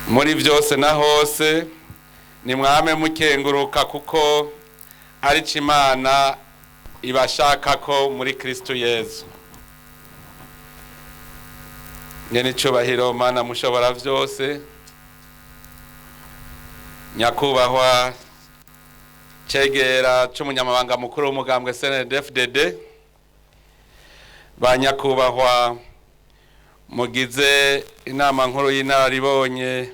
Muri byose na hose nimwame mukenguruka, kuko ari cyo Imana ibashaka ko muri Kristo Yezu. Nyene icubahiro, Mana mushobora byose, nyakubahwa cegera c'umunyamabanga mukuru w'umugambwe CNDD-FDD, ba nyakubahwa mugize inama nkuru y'inararibonye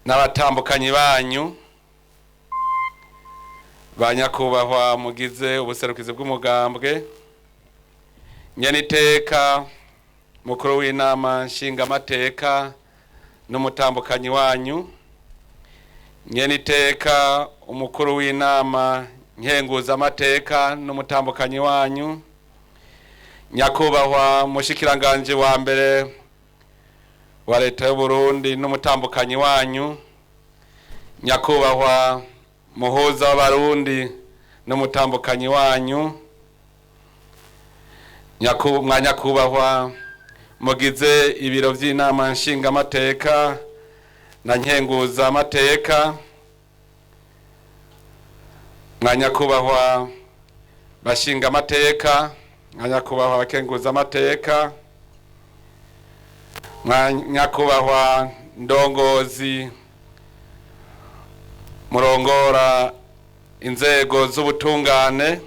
n'abatambukanyi banyu, ba nyakubahwa mugize ubuserukizi bw'umugambwe, nyeniteka mukuru w'inama nshingamateka n'umutambukanyi wanyu, nyeniteka umukuru w'inama nkenguzamateka n'umutambukanyi wanyu, nyakubahwa mushikiranganje wa mbere wa leta y'u Burundi n'umutambukanyi wanyu, nyakubahwa muhuza w'abarundi n'umutambukanyi wanyu, mwa nyakubahwa mugize ibiro by'inama nshingamateka na nkenguzamateka, mwa nyakubahwa bashingamateka, mwa nyakubahwa bakenguzamateka, mwa nyakubahwa ndongozi murongora inzego z'ubutungane,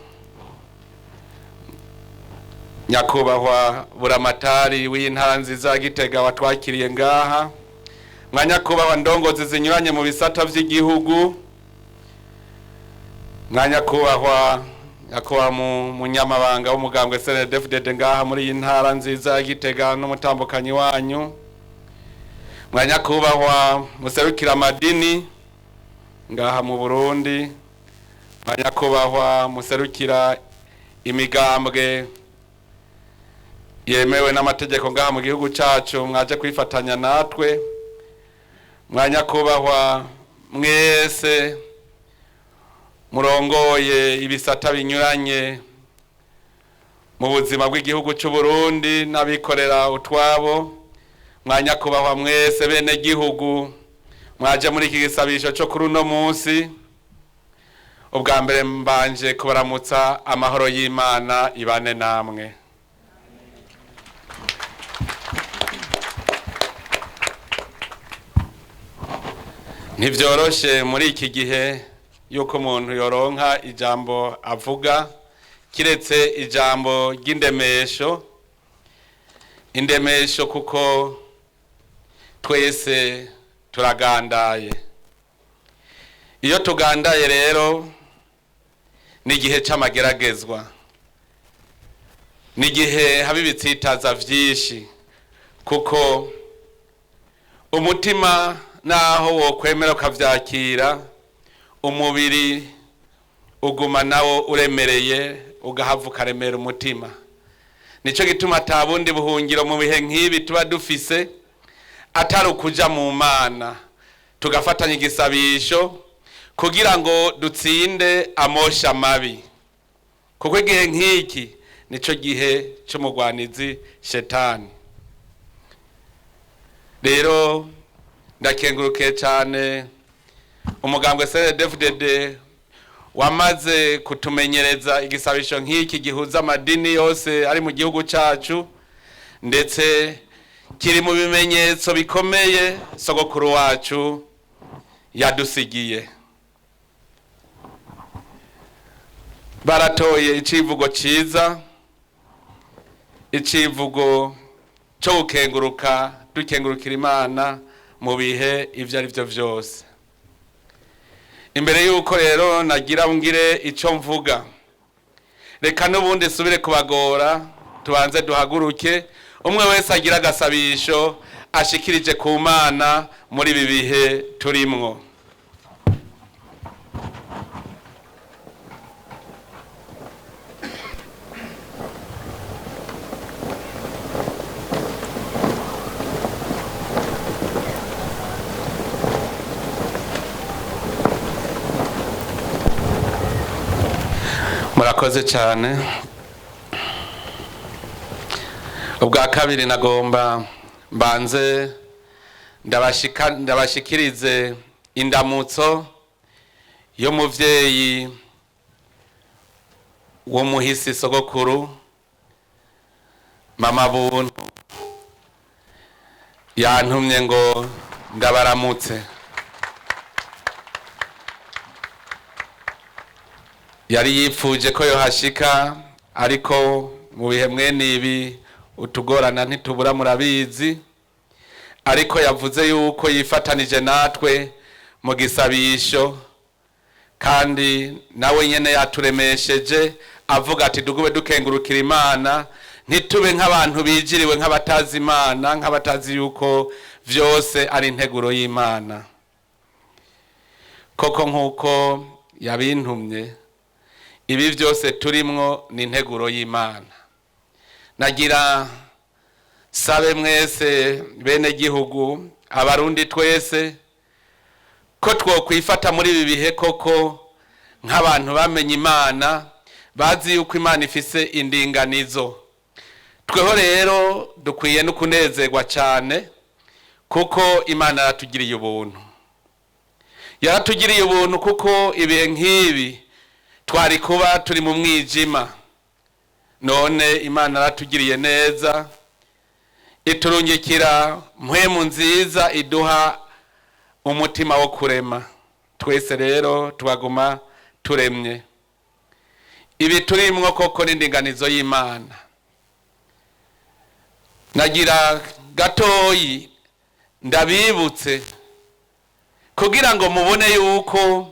nyakubahwa buramatari w'intara nziza ya Gitega watwakiriye ngaha, mwa nyakubahwa ndongozi zinyuranye mu bisata vy'igihugu, mwa nyakubahwa munyamabanga w'umugambwe CNDD-FDD ngaha muri iyi ntara nziza ya Gitega n'umutambukanyi wanyu, mwa nyakubahwa muserukira amadini ngaha mu Burundi, mwa nyakubahwa muserukira imigambwe yemewe n'amategeko ngaha mu gihugu cacu mwaje kwifatanya natwe, mwa nyakubahwa mwese murongoye ibisata binyuranye mu buzima bw'igihugu c'u Burundi n'abikorera utwabo, mwa nyakubahwa mwese bene gihugu mwaje muri iki gisabisho co kuri uno munsi, ubwa mbere mbanje kubaramutsa amahoro y'Imana ibane namwe. Ntivyoroshe muri iki gihe yuko umuntu yoronka ijambo avuga kiretse ijambo ry'indemesho, indemesho kuko twese turagandaye. Iyo tugandaye rero ni igihe c'amageragezwa, ni igihe haba ibitsitaza vyinshi, kuko umutima naho wokwemera ukavyakira, umubiri uguma nawo uremereye, ugahava ukaremera umutima. Nico gituma ata bundi buhungiro mu bihe nk'ibi tuba dufise atari ukuja mu Mana tugafatanya igisabisho kugira ngo dutsinde amosha mabi, kuko igihe nk'iki nico gihe c'umugwanizi shetani. Rero ndakengurukiye cane umugambwe CNDD-FDD wamaze kutumenyereza igisabisho nk'iki gihuza amadini yose ari mu gihugu cacu, ndetse kiri mu bimenyetso bikomeye sogokuru wacu yadusigiye. Baratoye icivugo ciza, icivugo co gukenguruka, dukengurukira Imana mu bihe ivyo ari vyo vyose. Imbere yuko rero nagira ngire ico mvuga, reka n'ubundi subire kubagora, tubanze duhaguruke, umwe wese agira agasabisho ashikirije ku Mana muri ibi bihe turimwo. Murakoze cyane. Ubwa kabiri nagomba mbanze Ndabashikirize indamutso y'umuvyeyi w'umuhisi sogokuru Mama Buntu, yantumye ngo ndabaramutse. Yari yipfuje ko yohashika, ariko mu bihe mwene ibi utugorana ntitubura, murabizi. Ariko yavuze yuko yifatanije natwe mu gisabisho, kandi nawe nyene yaturemesheje avuga ati dugube dukengurukira Imana, ntitube nk'abantu bijiriwe, nk'abatazi Imana, nk'abatazi yuko vyose ari integuro y'Imana. Koko nk'uko yabintumye, ibi byose turimwo ni integuro y'Imana. Nagira sabe mwese bene gihugu, Abarundi twese, ko twokwifata muri ibi bihe koko nk'abantu bamenye Imana, bazi yuko Imana ifise indinganizo. Tweho rero dukwiye no kunezerwa cyane, kuko Imana yaratugiriye ubuntu, yaratugiriye ubuntu, kuko ibihe nk'ibi twari kuba turi mu mwijima. None Imana yaratugiriye neza, iturungikira mpwemu nziza, iduha umutima wo kurema. Twese rero tubaguma turemye. Ibi turimwo koko n'indinganizo y'Imana. Nagira gatoyi ndabibutse kugira ngo mubone yuko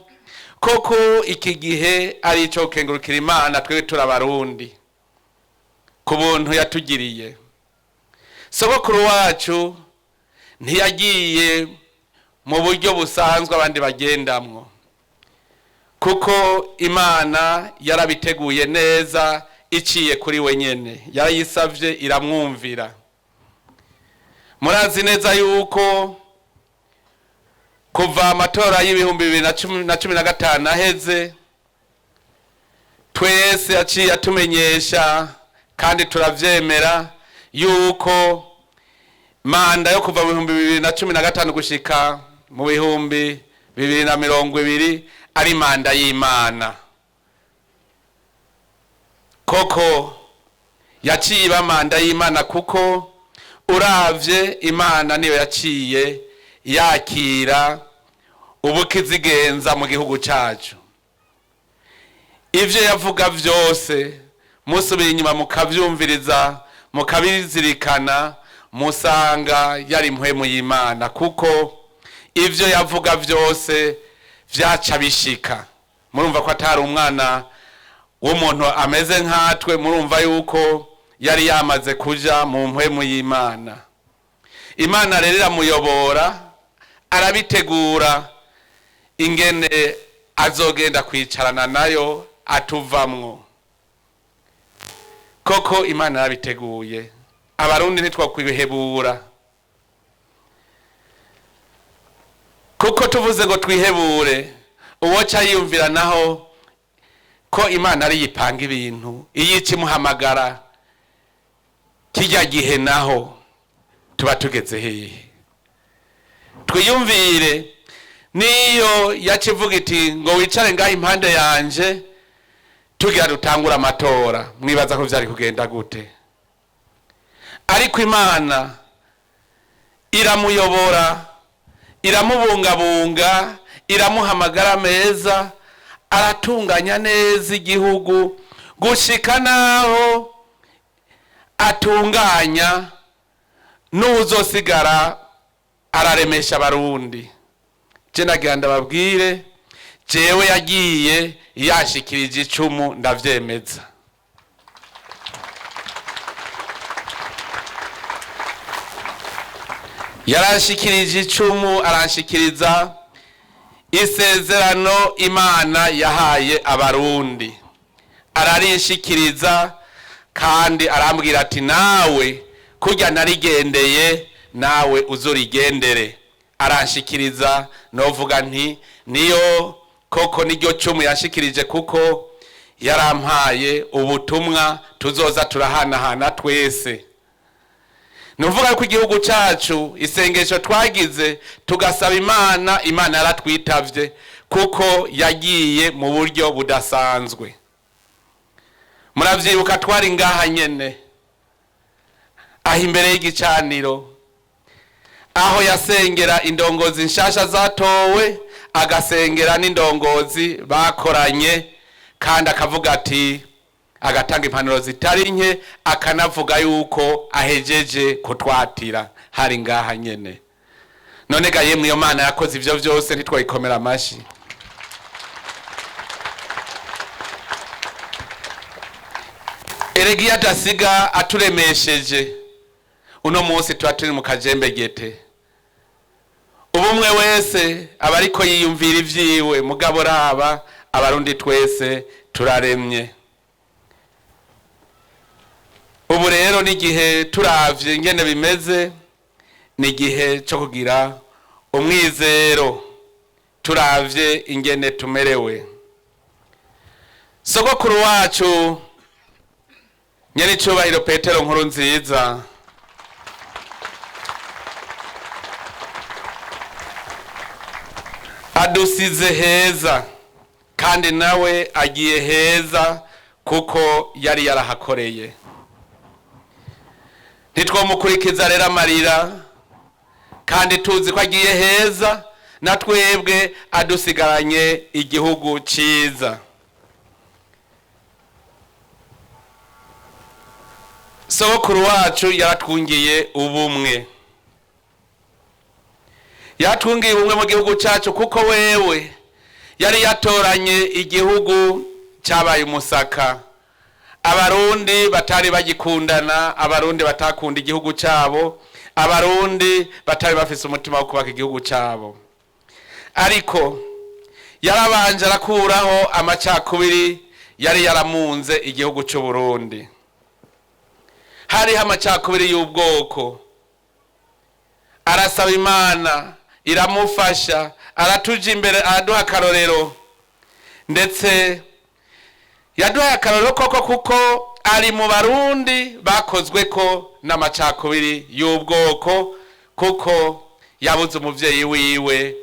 koko iki gihe ari ico gukengurukira Imana, twebwe turi Abarundi, ku buntu yatugiriye. Sogokuru wacu ntiyagiye mu buryo busanzwe abandi bagendamwo, kuko Imana yarabiteguye neza iciye kuri we nyene. Yarayisavye iramwumvira. Murazi neza yuko kuva amatora y'2015 aheze, twese yaciye atumenyesha kandi turavyemera yuko manda yo kuva mu 2015 gushika mu 2020 ari manda y'Imana. Koko yaciye iba manda y'Imana, kuko uravye Imana niyo yaciye yakira ubukizigenza mu gihugu cacu. Ivyo yavuga vyose, musubiye inyuma mukavyumviriza, mukabizirikana, musanga yari mpwemu y'Imana, kuko ivyo yavuga vyose vyaca bishika. Murumva ko atari umwana w'umuntu ameze nkatwe. Murumva yuko yari yamaze kuja mu mpwemu y'Imana. Imana rero iramuyobora, arabitegura ingene azogenda kwicarana nayo atuvamwo. Koko Imana yarabiteguye. Abarundi ntitwakwihebura, kuko tuvuze ngo twihebure, uwoca yiyumvira naho ko Imana ari yipanga ibintu, iyo ikimuhamagara kijya gihe naho tuba tugeze hehe? Twiyumvire niyo yacivuga iti ngo wicare ngaho impande yanje, tugira dutangura amatora, mwibaza ko vyari kugenda gute? Ariko Imana iramuyobora, iramubungabunga, iramuhamagara meza, aratunganya neza igihugu gushika naho atunganya n'uzosigara araremesha Abarundi. Je nagira ndababwire, jewe yagiye yashikirije icumu, ndavyemeza. Yaranshikirije icumu, aranshikiriza isezerano Imana yahaye Abarundi, ararinshikiriza kandi arambwira ati nawe kurya narigendeye, nawe uzurigendere. Aranshikiriza, novuga nti niyo koko niryo cumu yanshikirije, kuko yarampaye ubutumwa tuzoza turahanahana twese. Ni ukuvuga ko igihugu cyacu, isengesho twagize tugasaba Imana, Imana yaratwitavye kuko yagiye mu buryo budasanzwe. Muravyibuka, twari ngaha nyene aho imbere y'igicaniro, aho yasengera indongozi nshasha zatowe, agasengera n'indongozi bakoranye, kandi akavuga ati, agatanga impanuro zitari nke, akanavuga yuko ahejeje kutwatira. Hari ngaha nyene. None ga yemwe, iyo Mana yakoze ivyo vyose, ntitwayikomera amashi? Erega iyo adasiga aturemesheje, uno munsi tuba turi mu kajembegete, ubumwe wese aba ariko yiyumvira ivyiwe. Mugabo raba, Abarundi twese turaremye. Ubu rero n'igihe, turavye ingene bimeze, ni igihe cyo kugira umwizero. Turavye ingene tumerewe, sogokuru wacu nyenicubahiro Petero Nkuru Nziza adusize heza, kandi nawe agiye heza kuko yari yarahakoreye. Ntitwomukurikiza rero amarira, kandi tuzi ko agiye heza, na twebwe adusigaranye igihugu cyiza. Sogokuru wacu yaratwungiye ubumwe, yaratwungiye ubumwe mu gihugu cyacu, kuko wewe yari yatoranye igihugu cyabaye umusaka, Abarundi batari bagikundana, Abarundi batakunda igihugu cyabo, Abarundi batari bafise umutima wo kubaka igihugu cyabo. Ariko yarabanje arakuraho amacakubiri yari yaramunze igihugu cy'u Burundi. Hariho amacakubiri y'ubwoko. Arasaba Imana, iramufasha, aratuja imbere, araduha akarorero. Ndetse yaduhaye akarorero koko, kuko ari mu Barundi bakozwe ko n'amacakubiri y'ubwoko, kuko yabuze umuvyeyi wiwe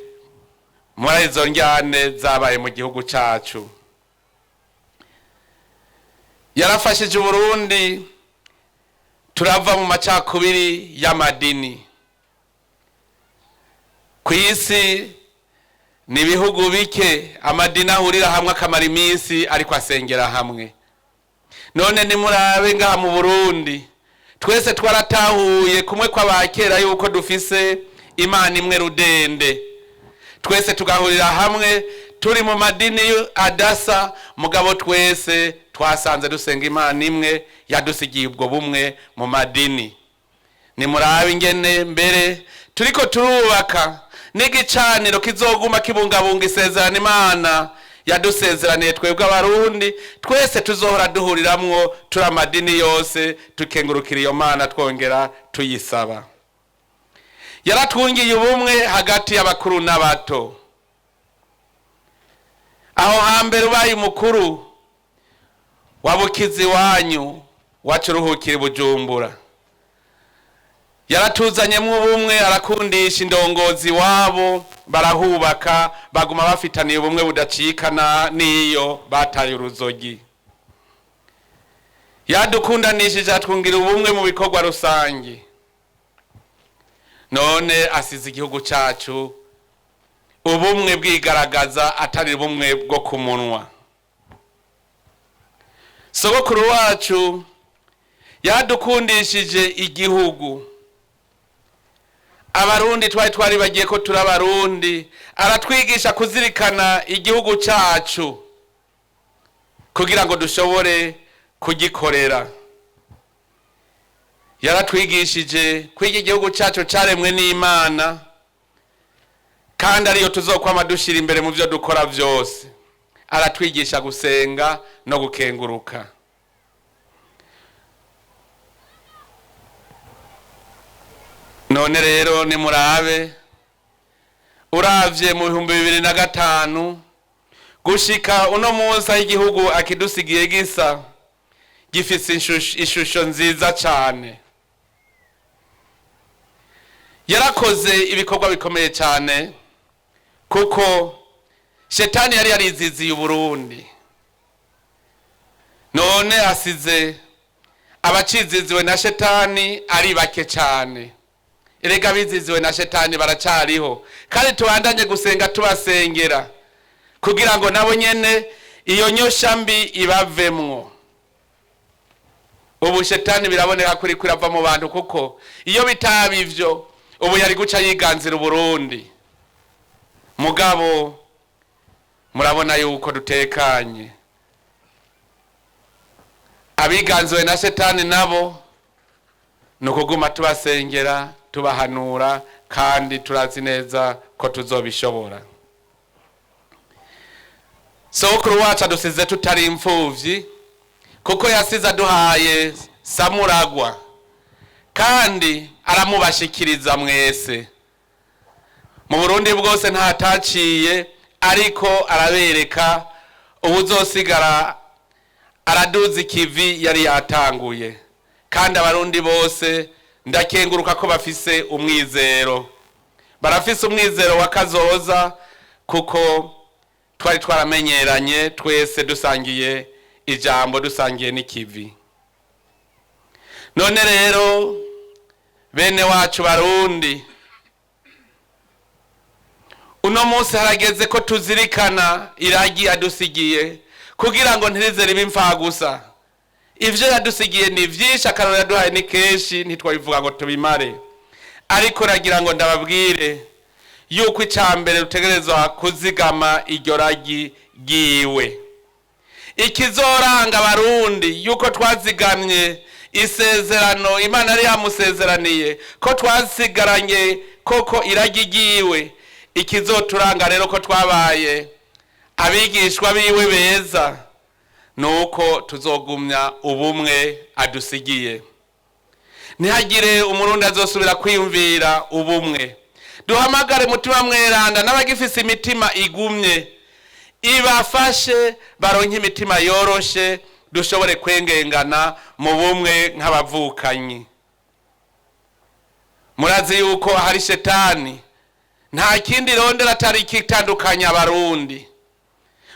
muri izo njyane zabaye mu gihugu cacu. Yarafashije Uburundi turava mu macakubiri y'amadini. Ku isi ni ibihugu bike amadini ahurira hamwe akamara iminsi ariko asengera hamwe. None nimurabe ngaha mu Burundi, twese twaratahuye kumwe kw'abakera yuko dufise Imana imwe rudende, twese tugahurira hamwe turi mu madini adasa, mugabo twese twasanze dusenga Imana imwe yadusigiye ubwo bumwe mu madini. Nimurabe ingene mbere turiko turubaka n'igicaniro kizoguma kibungabunga isezerano Imana yadusezeraniye twebwe Abarundi twese tuzohora duhuriramwo turi amadini yose, tukengurukira iyo Mana, twongera tuyisaba. Yaratwungiye ubumwe hagati y'abakuru n'abato. Aho hambere ubaye umukuru wabukizi wanyu wacu uruhukira i Bujumbura. Yaratuzanyemo ubumwe, arakundisha indongozi wabo, barahubaka, baguma bafitaniye ubumwe budacikana n'iyo bataye uruzogi. Yadukundanishije, atwungira ubumwe mu bikorwa rusange. None asize igihugu cyacu ubumwe bwigaragaza, atari ubumwe bwo ku munwa. Sogokuru wacu yadukundishije igihugu. Abarundi twari twaribagiye ko turi Abarundi, aratwigisha kuzirikana igihugu cyacu kugira ngo dushobore kugikorera. Yaratwigishije kwiga igihugu cyacu cyaremwe n'Imana, kandi ariyo tuzokwama dushyira imbere mu byo dukora byose. Aratwigisha gusenga no gukenguruka. None rero nimurabe, uravye mu 2005 gushika uno munsi, aho igihugu akidusigiye gisa, gifise ishusho nziza cane. Yarakoze ibikorwa bikomeye cyane, kuko shetani yari yariziziye Uburundi, none asize abaciziziwe na shetani ari bake cyane. Erega biziziwe na shetani baracariho, kandi tubandanye gusenga tubasengera kugira ngo nabo nyene iyo nyosha mbi ibavemwo. Ubu shetani biraboneka kuri kwirava mu bantu, kuko iyo bitaba ivyo ubu yari guca yiganzira Uburundi. Mugabo murabona yuko dutekanye. Abiganziwe na shetani nabo ni ukuguma tubasengera, tubahanura, kandi turazi neza ko tuzobishobora. Sokuru wacu adusize tutari imfuvyi, kuko yasize aduhaye Samuragwa, kandi aramubashikiriza mwese. Mu Burundi bwose ntataciye, ariko arabereka ubuzosigara araduza ikivi yari yatanguye. Kandi Abarundi bose ndakenguruka ko bafise umwizero, barafise umwizero wa kazoza, kuko twari twaramenyeranye twese, dusangiye ijambo, dusangiye n'ikivi. None rero bene wacu Barundi, uno munsi harageze ko tuzirikana iragi yadusigiye, kugira ngo ntirize ribe imfagusa. Ivyo yadusigiye ni vyinshi, akarorero yaduhaye ni kenshi, ntitwabivuga ngo tubimare. Ariko ragira ngo ndababwire yuko icya mbere rutegerezwa kuzigama iryo ragi ryiwe. Ikizoranga Abarundi yuko twazigamye isezerano Imana yari yamusezeraniye, ko twasigaranye koko iragi ryiwe, ikizoturanga rero ko twabaye abigishwa biwe beza, nuko tuzogumya ubumwe adusigiye. Ntihagire Umurundi azosubira kwiyumvira ubumwe. Duhamagare Mutima Mweranda n'abagifise imitima igumye, ibafashe baronke imitima yoroshe, dushobore kwengengana mu bumwe nk'abavukanyi. Murazi yuko hari shetani nta kindi rondera atari ikitandukanya Abarundi.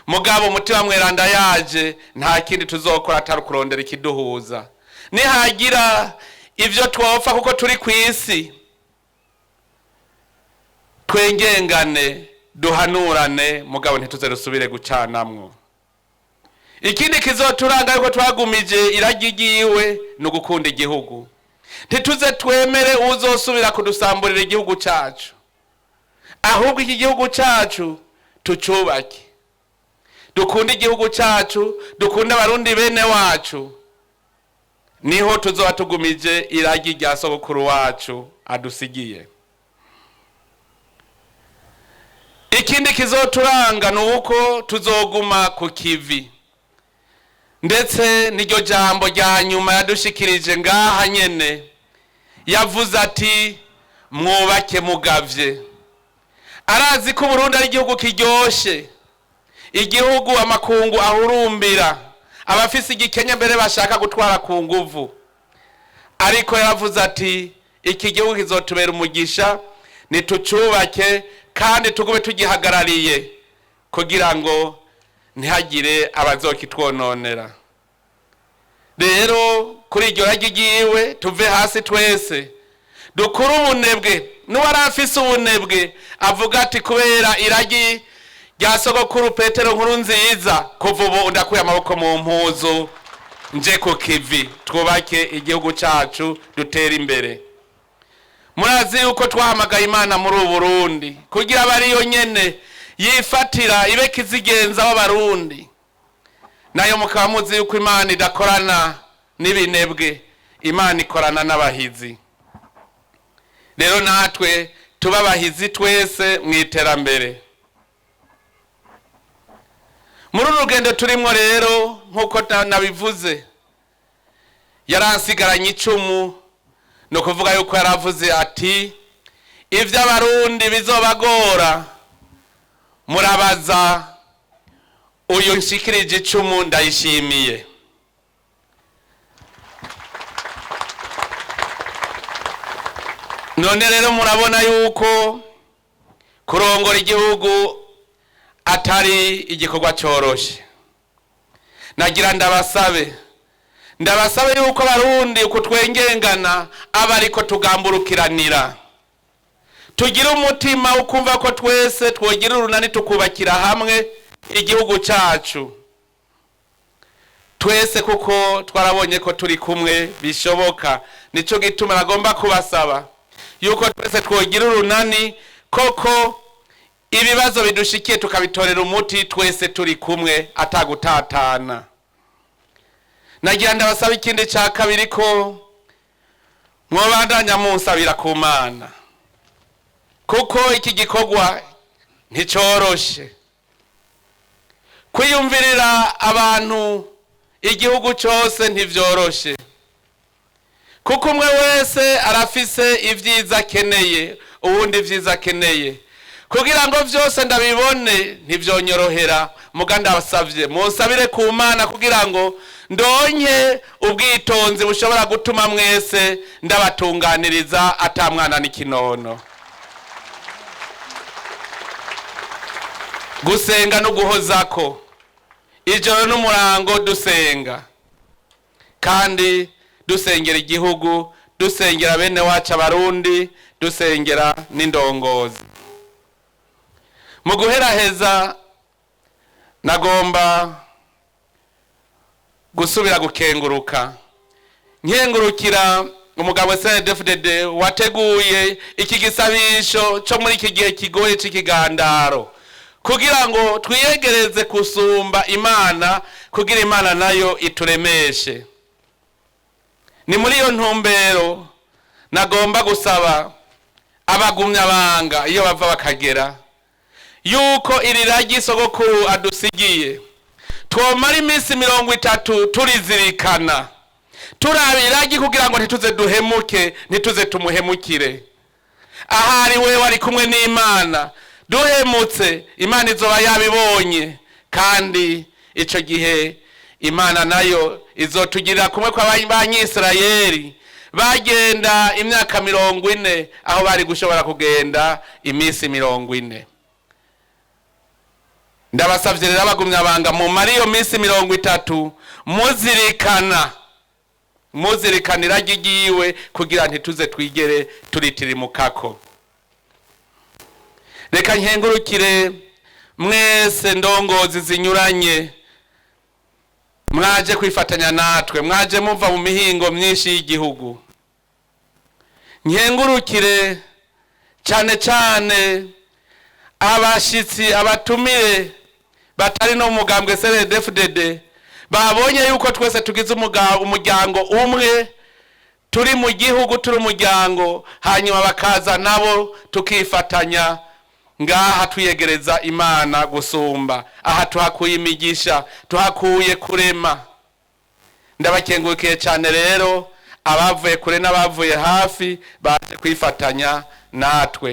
Mugabo Mutima Mweranda yaje, nta kindi tuzokora atari kurondera ikiduhuza. Nihagira ivyo twopfa, kuko turi ku isi, twengengane, duhanurane, mugabo ntituze dusubire gucanamwo. Ikindi kizoturanga yuko twagumije iragi ryiwe ni ugukunda igihugu. Ntituze twemere uzosubira kudusamburira igihugu cacu, ahubwo iki gihugu cacu tucubake, dukunde igihugu cacu, dukunde Abarundi bene wacu. Niho tuzoba tugumije iragi rya sogokuru wacu adusigiye. Ikindi kizoturanga ni uko tuzoguma ku kivi, ndetse n'iryo jambo rya nyuma yadushikirije ngaha nyene, yavuze ati: "Mwubake mugavye." Arazi ko Uburundi ari igihugu kiryoshe, igihugu amakungu ahurumbira, abafise igikenya mbere bashaka gutwara ku nguvu. Ariko yaravuze ati: "Iki gihugu kizotubera umugisha nitucubake kandi tugume tugihagarariye, kugira ngo ntihagire abazokitwononera." Rero kuri iryo ragi ryiwe tuve hasi twese, dukure ubunebwe. N'uwari afise ubunebwe avuga ati: "Kubera iragi rya sogokuru Petero Nkuru Nziza, kuva ubu ndakuye amaboko mu mpuzu, nje ku kivi, twubake igihugu cyacu, dutere imbere." Murazi yuko twahamagaye Imana muri ubu Burundi kugira abe ariyo nyene yifatira ibe kizigenza w'Abarundi. Nayo mukaba muzi yuko Imana idakorana n'ibinebwe, Imana ikorana n'abahizi. Rero natwe tuba abahizi twese mu iterambere muri uru rugendo turimo. Rero nk'uko nabivuze, yaransigaranye icumu. Ni ukuvuga yuko yaravuze ati: "Iby'Abarundi bizobagora, murabaza uyu nshikirije icumu." Ndayishimiye. None rero murabona yuko kurongora igihugu atari igikorwa cyoroshe. Nagira ndabasabe yuko Abarundi uku twengengana aba ariko tugamburukiranira, tugire umutima ukumva ko twese twogira urunani, tukubakira hamwe igihugu cyacu twese, kuko twarabonye ko turi kumwe bishoboka. Nicyo gituma nagomba kubasaba yuko twese twogira urunani, koko ibibazo bidushikiye tukabitorera umuti twese turi kumwe, atagutatana. Nagira ndabasaba ikindi cya kabiri, ko mwobandanya munsabira ku Mana, kuko iki gikorwa nticyoroshe. Kwiyumvirira abantu igihugu cyose ntibyoroshe, kuko umwe wese arafise ibyiza akeneye, uwundi ibyiza akeneye. Kugira ngo byose ndabibone ntibyonyorohera. Muga ndabasabye munsabire ku Mana kugira ngo ndonke ubwitonzi bushobora gutuma mwese ndabatunganiriza atamwana n'ikinono. Gusenga no guhozako ijoro n'umurango dusenga, kandi dusengera igihugu, dusengera bene wacu Abarundi, dusengera n'indongozi. Mu guheraheza, nagomba gusubira gukenguruka, nkengurukira umugabo CNDD-FDD wateguye iki gisabisho cyo muri iki gihe kigoye c'ikigandaro, kugira ngo twiyegereze kusumba Imana, kugira Imana nayo ituremeshe. Ni muri iyo ntumbero nagomba gusaba abagumyabanga iyo bava bakagera yuko iri ragi sogokuru adusigiye twomara iminsi 30 turizirikana, turaba iragi kugira ngo ntituze duhemuke, ntituze tumuhemukire. Ahari we wari kumwe n'Imana, duhemutse Imana izoba yabibonye, kandi ico gihe Imana nayo izotugirira kumwe kw'Abanyisirayeli bagenda imyaka 40 aho bari gushobora kugenda iminsi 40. Ndabasavye rero abagumyabanga, mumare iyo minsi 30 muzirikana iragi ryiwe, kugira ntituze twigere turitirimukako. Reka nkengurukire mwese ndongozi zinyuranye mwaje kwifatanya natwe, mwaje muva mu mihingo myinshi y'igihugu. Nkengurukire cyane cyane abashitsi, abatumire batari no mugambwe CNDD-FDD, babonye yuko twese tugize umuryango umwe, turi mu gihugu, turi umuryango, hanyuma bakaza nabo tukifatanya ngaha twiyegereza Imana gusumba. Aha tuhakuye imigisha, tuhakuye kurema. Ndabakengurukiye cyane rero abavuye kure n'abavuye hafi baje kwifatanya natwe.